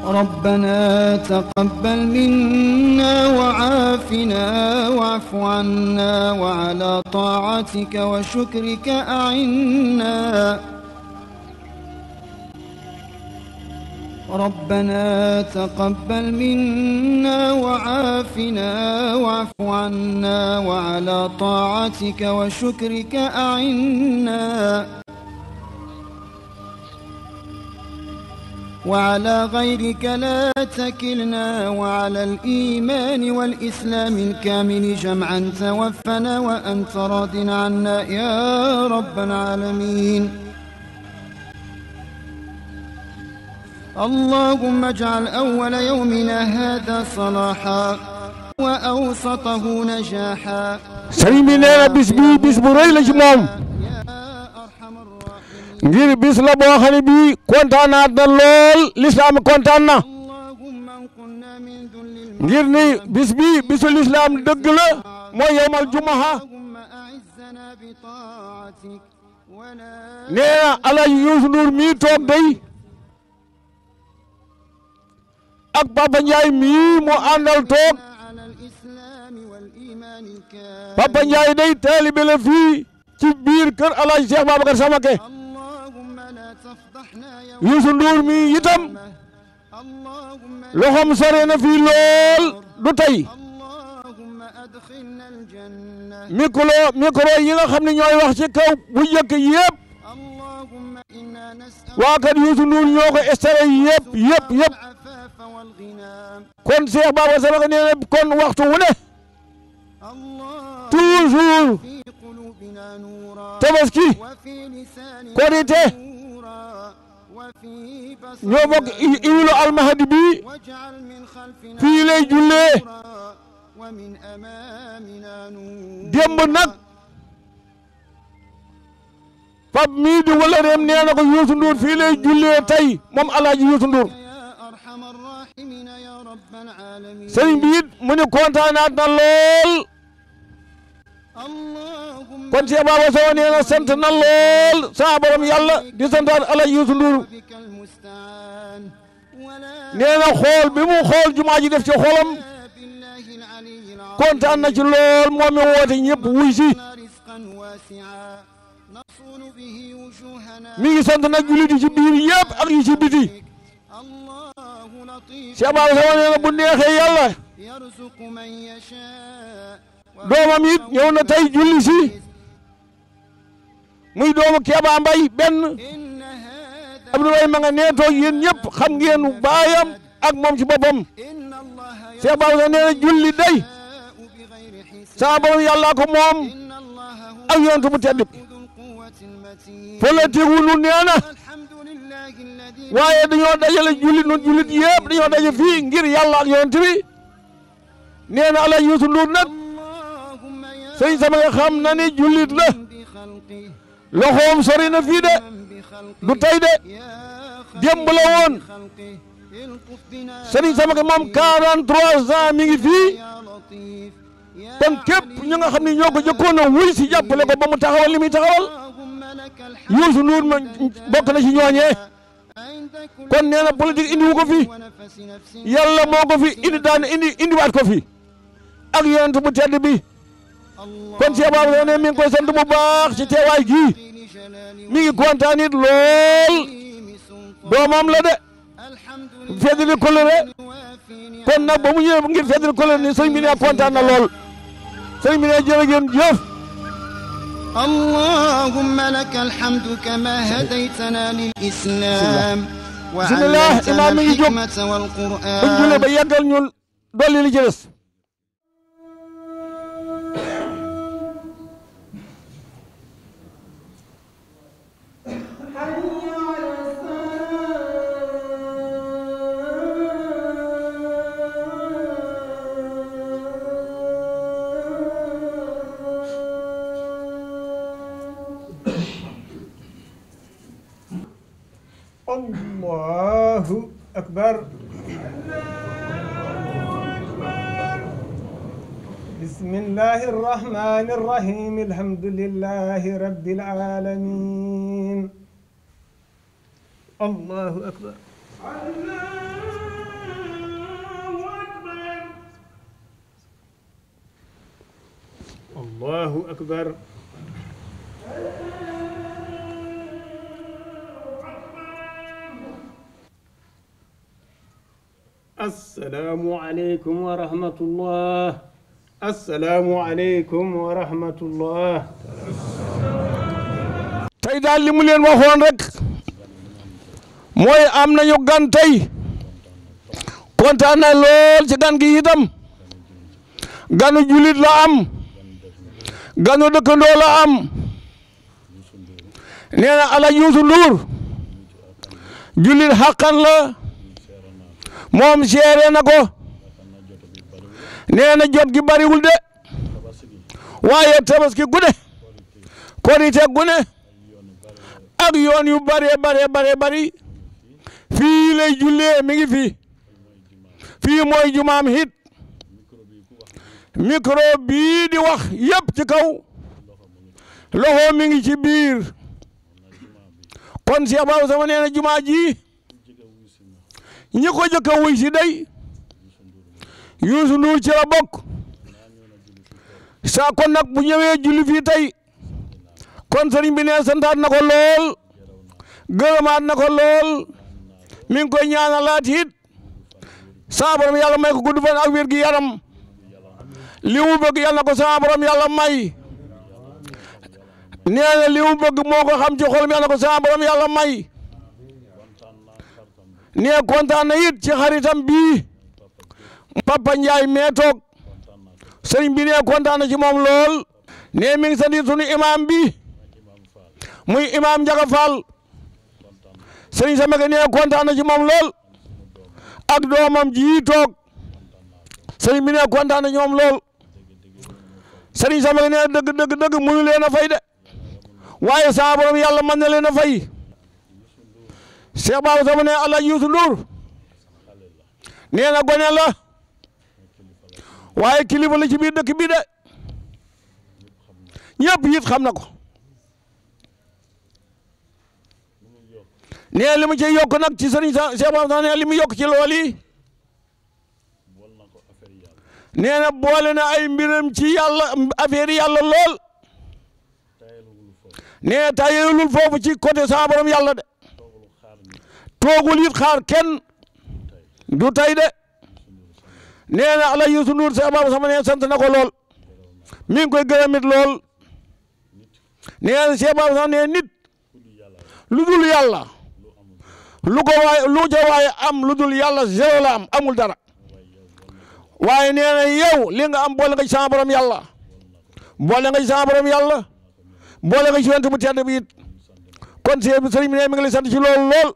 ربنا تقبل منا وعافنا واعف عنا وعلى طاعتك وشكرك أعنا ربنا تقبل منا وعافنا واعف عنا وعلى طاعتك وشكرك أعنا وعلى غيرك لا تكلنا وعلى الإيمان والإسلام الكامل جمعا توفنا وأنت راض عنا يا رب العالمين. اللهم اجعل أول يومنا هذا صلاحا وأوسطه نجاحا. سلمنا بسبي بسبوري لجمام ngir bis la boo xam ne bii kontaanaat na lool lislaam kontaan na ngir ni bis bi bisu lislaam dëgg la mooy yowmal jumaha nee na Alaaji Youssou Ndour mii toog day ak Papa Ndiaye mii mu àndal toog Papa Ndiaye day taalibe la fii ci biir kër Alaaji Cheikh Babacar Samake Youssou Ndour mi itam loxoom sore na fii lool du tey micro yi nga xam ne ñooy wax ci kaw bu njëkk yëpp waa kat Youssou Ndour ñoo ko estere yëpp kon Cheikh Baba Samake nee na kon waxtu wu ne toujours tabaski korite ñoo bokk iwilu almahadi bi fii lay jullee démb nag Pape mii di wala reem nee na ko Youssou Ndour fii lay jullee tey moom Alaaji Youssou Ndour sëriñ bi it mu ni kontaanaat na lool kon Cheikh Baba Sow nee na sant na lool sa borom yàlla di santaat Alaaji Youssou Ndour nee na xool bi mu xool jumaa ji def ci xolam kontaan na ci lool moom mi woote ñëpp wuy si mi ngi sant nag jullit yi ci biir yëpp ak yi ci biti Cheikh Baba Sow nee na bu neexee yàlla doomam it ñëw na tey julli si muy doomu Kéba Mbaye benn Abdoulaye ma nga nee toog yéen ñëpp xam ngeen baayam ak moom ci boppam Cheikh Baba Sow nee na julli day saa borom yàlla ko moom ak yonent bu tedd politique wu nu nee na waaye dañoo dajale jullit nun jullit yëpp dañoo daje fii ngir yàlla ak yonent bi nee na Alaaji Youssou Ndour nag sëñ sama nga xam na ni jullit la loxoom sori na fii de du tey de démb la woon sëriñ sama nga moom 43 ans mi ngi fii kon képp ñu nga xam ne ñoo ko jëkkoon a wuy si jàppale ko ba mu taxawal li muy taxawal Youssou Ndour ma bokk na ci ñooñee kon nee na politique indi wu ko fi yàlla moo ko fi indi daan indiwaat ko fi ak yonent bu tedd bi kon Cheikh Baba Sow ne mi ngi koy sant bu baax ci teewaay gii mi ngi kontaan it lool doomam la de feddali kolere kon nag ba mu ñëwee ngir feddali kolere ni sëñ bi ne kontaan na lool sëñ bi ne jërë ngeen jëf. اللهم لك الحمد كما هديتنا للإسلام وعلمتنا الحكمة والقرآن. الله أكبر. بسم الله الرحمن الرحيم الحمد لله رب العالمين. الله أكبر. allahu akbar. assalaamu aleykum wa rahmatullah. assalaamu aleykum wa rahmatullah. tey daal li mu leen waxoon rek mooy am nañu gan tey kontaan na lool ci gan gi itam ganu julit la am ganu dëkkandoo la am nee na Alaaji Youssou Ndour julit xàqan la moom seere na ko nee na jot gi bariwul de waaye tabaski gune korite gune ak yoon yu bari fii lay jullee mi ngi fii mooy jumaam hit micro bii di wax yëpp ci kaw loxo mi ngi ci biir kon Cheikh Baba Sama nee na jumaa ji ñi ko jëkk a wuy si day Youssou Ndour ci la bokk saa kon nag bu ñëwee julli fii tey kon sëriñ bi ne santaat na ko lool gërëmaat na ko lool mi ngi koy ñaanalaat it saa borom yàlla may ko gudd fan ak wér gi yaram li mu bëgg yàlla na ko saa borom yàlla may nee na li mu bëgg moo ko xam ci xol mi yàlla na ko saa borom yàlla may nee kontaan na it ci xaritam bii Papa Ndiaye mee toog sëriñ bi nee kontaan na ci moom lool nee mi ngi sant sunu imam bi muy imam Njaga Fall sëriñ Samake nee kontaan na ci moom lool ak doomam ji toog sëriñ bi nee kontaan na ci moom lool sëriñ Samake nee dëgg mënu leen a fay de waaye saa borom yàlla mën na leen a fay Cheikh Baba Sama ne Alaaji Youssou Ndour nee na gone la waaye kilifa la ci biir dëkk bi de ñëpp it xam na ko nee li mu ci yokk nag ci sëriñ Cheikh Baba Sama ne li mu yokk ci lool yi nee na boole na ay mbiram ci yàlla affaire yàlla lool nee tayelul foofu ci côté sa borom yàlla de toogul it xaar kenn du tay de nee na Alaaji Youssou Ndour Cheikh Baba Sama ne sant na ko lool mi ngi koy gërëmit lool nee na Cheikh Baba Sama ne nit lu dul yàlla lu ca waaye am lu dul yàlla zéro la am amul dara waaye nee na yow li nga am boole nga ci sama borom yàlla boole nga ci sama borom yàlla boole nga ci yonent bu tedd bi it kon sëriñ bi ne mi ngi lay sant ci loolu lool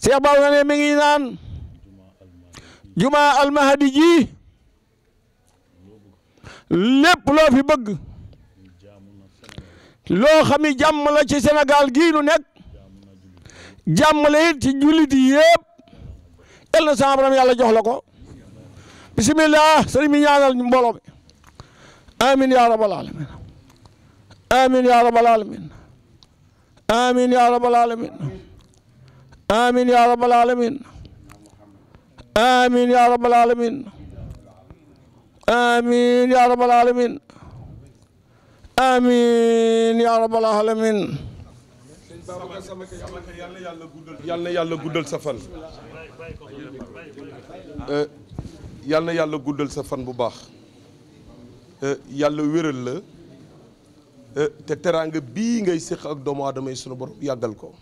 Cheikh Baba Sama ne mi ngi naan juma almahadi ji lépp loo fi bëgg loo xam ni jàmm la ci Sénégal gii nu nekk jàmm la it ci jullit yi yëpp yal na sama borom yàlla jox la ko bismillah sëriñ bi ñaanal mbooloo mi amin ya rabbal alamin amin ya rabbal alamin amin ya rabbal alamin amin ya rabbal alamin amin ya rabbal alamin amin ya rabbal alamin amin ya rabbal alamin yal na yàlla guddal sa fan yal na yàlla guddal sa fan bu baax yàlla wéral la te teraanga bii ngay séq ak doomu aadama yi sunu borom yàggal ko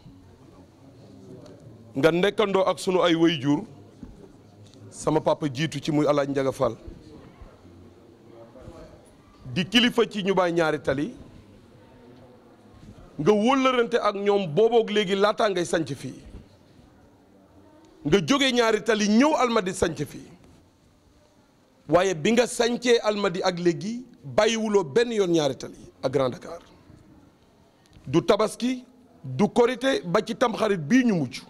nga nekkandoo ak sunu ay waajur sama papa jiitu ci muy Alaaji Njaga Fall di kilifa ci ñu baay ñaari tali nga wóllërante ak ñoom booboog léegi laataa ngay sanc fii nga jóge ñaari tali ñëw Almadi sanc fii waaye bi nga sancee Almadi ak léegi bàyyiwuloo benn yoon ñaari tali ak Grand Dakar du tabaski du korité ba ci tamxarit bii ñu mujj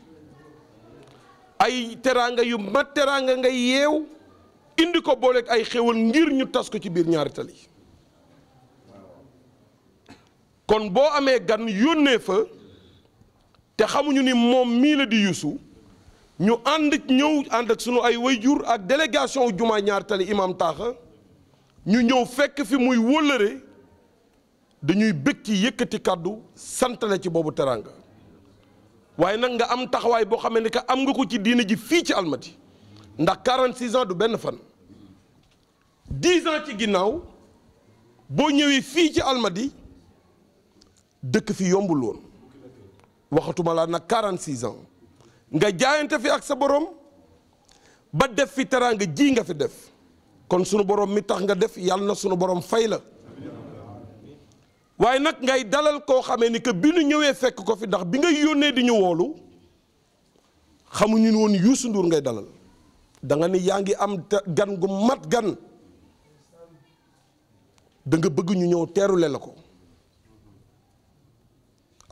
ay teraanga yu mat teraanga nga yeew indi ko booleeg ay xéwal ngir ñu tas ko ci biir ñaari tali kon boo amee gan yónnee fa te xamuñu ni moom mii la di Youssou ñu ànd ak sunu ay wayjur ak délégation jumaa ñaari tali imam Taaxa ñu ñëw fekk fi muy wóllëre dañuy bëgg ci yëkkati kàddu santale ci boobu teraanga waaye nag nga am taxawaay boo xamee ne que am nga ko ci diine ji fii ci Almadi ndax 46 ans du benn fan 10 ans ci ginnaaw boo ñëwee fii ci Almadi dëkk fi yombul woon waxatuma laa nag 46 ans nga jaayante fi ak sa borom ba def fi teraanga ji nga fi def kon sunu borom mi tax nga def yàlla na sunu borom fay la waaye nag ngay dalal koo xamee ni que bi nu ñëwee fekk ko fi ndax bi nga yónnee di ñu woolu xamuñu woon Youssou Ndour ngay dalal da nga ni yaa ngi am gan gu mat gan da nga bëgg ñu ñëw teerule la ko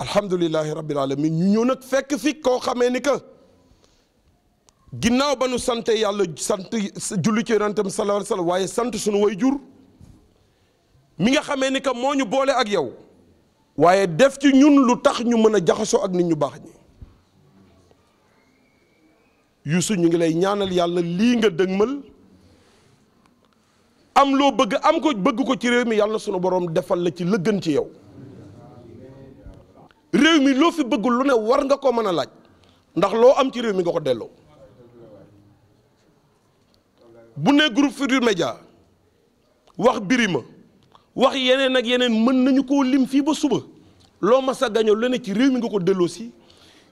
alhamdulillahi rabbil alamin ñu ñëw nag fekk fi koo xamee ni que ginnaaw ba nu sante yàlla sant julli ci yonentam sallallahu alayhi wa sallam waaye sant sunu way jur mi nga xamee ni que moo ñu boole ak yow waaye def ci ñun lu tax ñu mën a jaxasoo ak nit ñu baax ñi Youssou ñu ngi lay ñaanal yàlla lii nga dëgmal am loo bëgg am ko bëgg ko ci réew mi yàlla sunu borom defal la ci lëgën ci yow réew mi loo fi bëgg lu ne war nga ko mën a laaj ndax loo am ci réew mi nga ko delloo bu ne groupe Futurs Médias wax Birima wax yeneen ak yeneen mën nañu koo lim fii ba suba loo mas a gañoo lu ne ci réew mi nga ko delloo si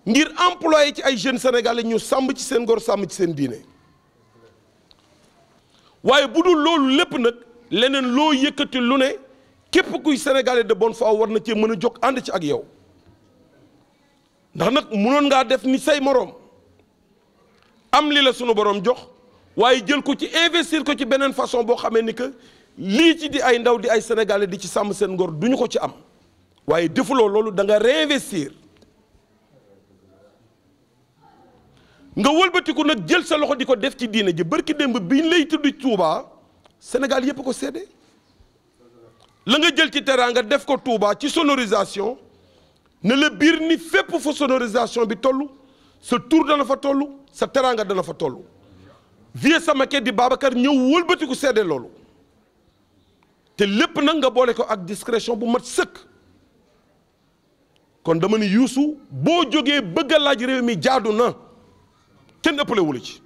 ngir employé ci ay jeunes sénégalais ñu sàmm ci seen ngor sàmm ci seen diine waaye bu dul loolu lépp nag leneen loo yëkkati lu ne képp kuy sénégalais de bonne foi war na cee mën a jóg ànd ci ak yow ndax nag mënoon ngaa def ni say moroom am li la sunu borom jox waaye jël ko ci investir ko ci beneen façon boo xamee ni que lii ci di ay ndaw di ay sénégalais di ci sàmm seen ngor duñu ko ci am waaye defuloo loolu da nga réinvestir nga wëlbatiku nag jël sa loxo di ko def ci diine ji barki démb biñ lay tudd Touba Sénégal yépp ko séddee la nga jël ci teraanga def ko Touba ci sonorisation ne la biir ni fépp fa sonorisation bi toll sa tur dana fa toll sa teraanga dana fa toll vie sama kër di Babacar ñëw wëlbatiku séddee loolu te lépp nag nga boole ko ak discrétion bu mat sëkk kon dama ni Youssou boo jógee bëgg a laaj réew mi jaadu na kenn ëppale wula ci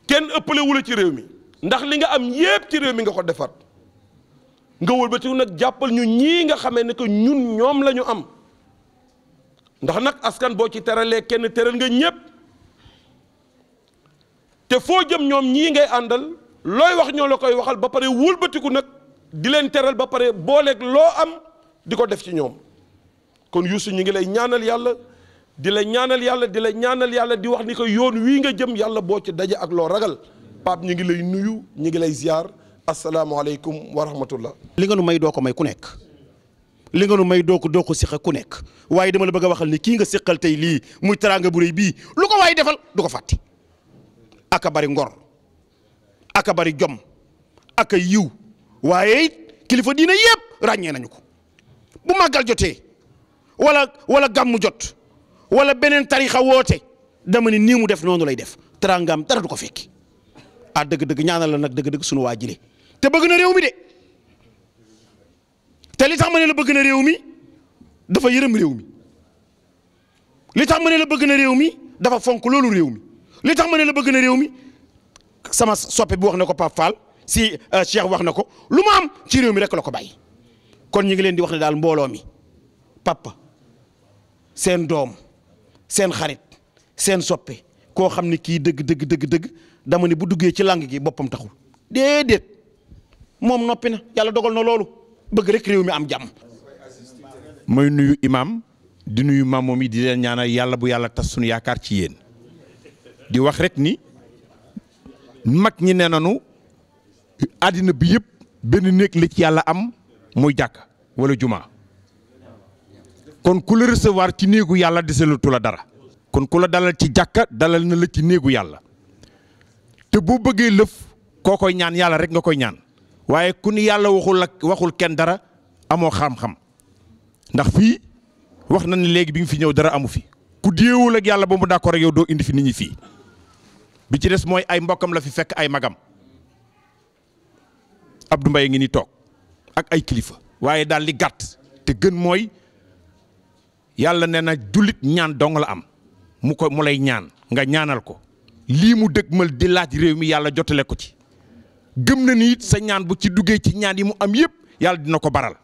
kenn ëppale wula ci réew mi ndax li nga am yépp ci réew mi nga ko defaat nga wëlbatiku nag jàppal ñu ñii nga xamee ne que ñun ñoom la ñu am ndax nag askan boo ci teralee kenn teral nga ñépp te foo jëm ñoom ñii ngay àndal looy wax ñoo la koy waxal ba pare wëlbatiku nag di leen teral ba pare booleeg loo am di ko def ci ñoom kon Youssou ñu ngi lay ñaanal yàlla di la ñaanal yàlla di la ñaanal yàlla di wax ni ko yoon wii nga jëm yàlla boo ci daje ak loo ragal Pape ñu ngi lay nuyu ñu ngi lay ziar asalaamaaleykum wa rahmatullah. li nga nu may doo ko may ku nekk li nga nu may doo ko siqa ku nekk waaye dama la bëgg a waxal ni kii nga siqal tey lii muy teraanga bu rëy bii lu ko waaye defal du ko fàtte aka bari ngor aka bari jom aka yiw waaye it kilifa diina yépp ràññee nañu ko bu màggal jotee wala gàmmu jot wala beneen tarixa woote dama ni nii mu def noonu lay def teraangaam dara du ko fekki ah dëgg-dëgg ñaanal la nag dëgg-dëgg sunu waa jile te bëgg na réew mi de te li tax ma ne la bëgg na réew mi dafa yërëm réew mi li tax ma ne la bëgg na réew mi dafa fonk loolu réew mi li tax ma ne la bëgg na réew mi sama soppe bi wax na ko Pape Fall si Cheikh wax na ko lu ma am ci réew mi rek la ko bàyyi kon ñu ngi leen di wax ne daal mbooloo mi papa seen doom seen xarit seen soppe koo xam ne kii dëgg dama ne bu duggee ci lang gi boppam taxul déedéet moom noppi na yàlla dogal na loolu bëgg rek réew mi am jàmm. mooy nuyu imam di nuyu maam moom yi di leen ñaanal yàlla bu yàlla tas suñu yaakaar ci yéen di wax rek ni mag ñi nee nañu àddina bi yëpp benn néeg la ci yàlla am muy jàkk wala jumaa kon ku la recevoir ci néegu yàlla desalatu la dara kon ku la dalal ci jàkka dalal na la ci néegu yàlla te boo bëggee lëf koo koy ñaan yàlla rek nga koy ñaan waaye ku ni yàlla waxul kenn dara amoo xam-xam ndax fii wax na ne léegi bi nga fi ñëw dara amu fi ku déewul ak yàlla ba mu d'accord ak yow doo indi fi nit ñi fii bi ci des mooy ay mbokkam la fi fekk ay magam Abdou Mbaye ngi ni toog ak ay kilifa waaye daal li gàtt te gën mooy yàlla nee na jullit ñaan dong la am mu lay ñaan nga ñaanal ko lii mu dëgmal di laaj réew mi yàlla jotale ko ci gëm na ni it sa ñaan bu ci duggee ci ñaan yi mu am yëpp yàlla dina ko baral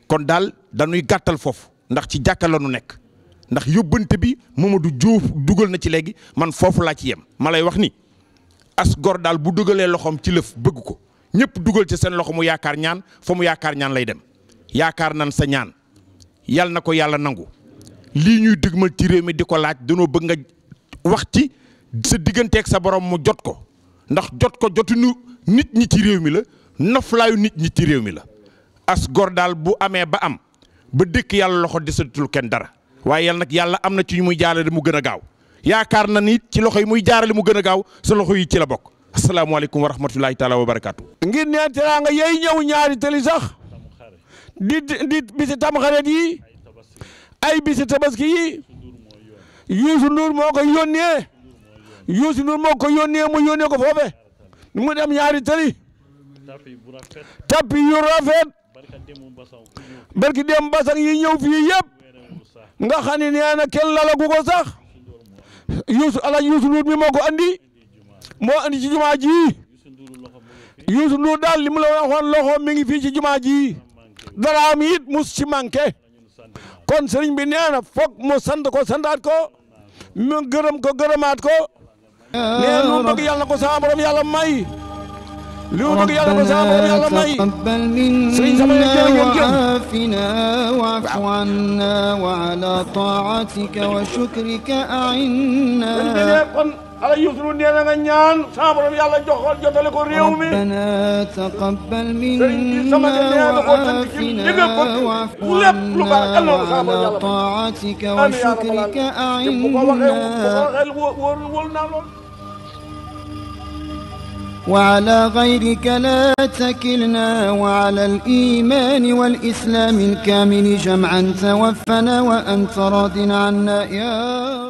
kon daal dañuy gàttal foofu ndax ci jàkka la nu nekk ndax yóbbante bi Mamadou Diouf dugal na ci léegi man foofu laa ci yem ma lay wax ni as gor daal bu dugalee loxoom ci lëf bëgg ko ñëpp dugal ci seen loxo mu yaakaar ñaan fa mu yaakaar ñaan lay dem yaakaar nan sa ñaan yàlla na ko yàlla nangu lii ñuy dëgmal ci réew mi di ko laaj danoo bëgg nga wax ci sa digganteeg sa borom mu jot ko ndax jot ko jotuñu nit ñi ci réew mi la noflaayu nit ñi ci réew mi la as gor daal bu amee ba am ba dëkk yàlla loxo desatul kenn dara waaye yàlla nag yàlla am na ci ñu muy jaarale mu gën a gaaw yaakaar na ni ci loxo yi muy jaarale mu gën a gaaw sa loxo yi ci la bokk asalaamaaleykum wa rahmatulahi taala wa barakaatu. ngir ne teraanga yey ñëw ñaari tali sax di bisi tamxarit yi ay bisi tabaski yi Youssou Ndour moo ko yónnee Youssou Ndour moo ko yónnee mu yónnee ko foofe mu dem ñaari tali tapi yu rafet barki dem basang yi ñëw fii yëpp nga xam ne nee na kenn lalagu ko sax Youssou Ndour mi moo ko andi ci jumaa ji Youssou Ndour daal li mu la waxoon loxo mi ngi fii ci jumaa ji dara am it mus ci manqué kon sëriñ bi nee na foog mu sant ko santaat ko mu gërëm ko gërëmaat ko nee lu bëgg yàlla ko sama borom yàlla may lu bëgg yàlla ko sama borom yàlla may sëriñ sama وعافنا واعف عنا وعلى طاعتك وشكرك أعنا ala Youssou Ndour nee na nga ñaan sama borom yàlla jotale ko réew mi ربنا تقبل منا وعافنا واعف عنا وعلى طاعتك وشكرك أعنا وعلى غيرك لا تكلنا وعلى الإيمان والإسلام الكامل جمعا توفنا وأنت راض عنا يا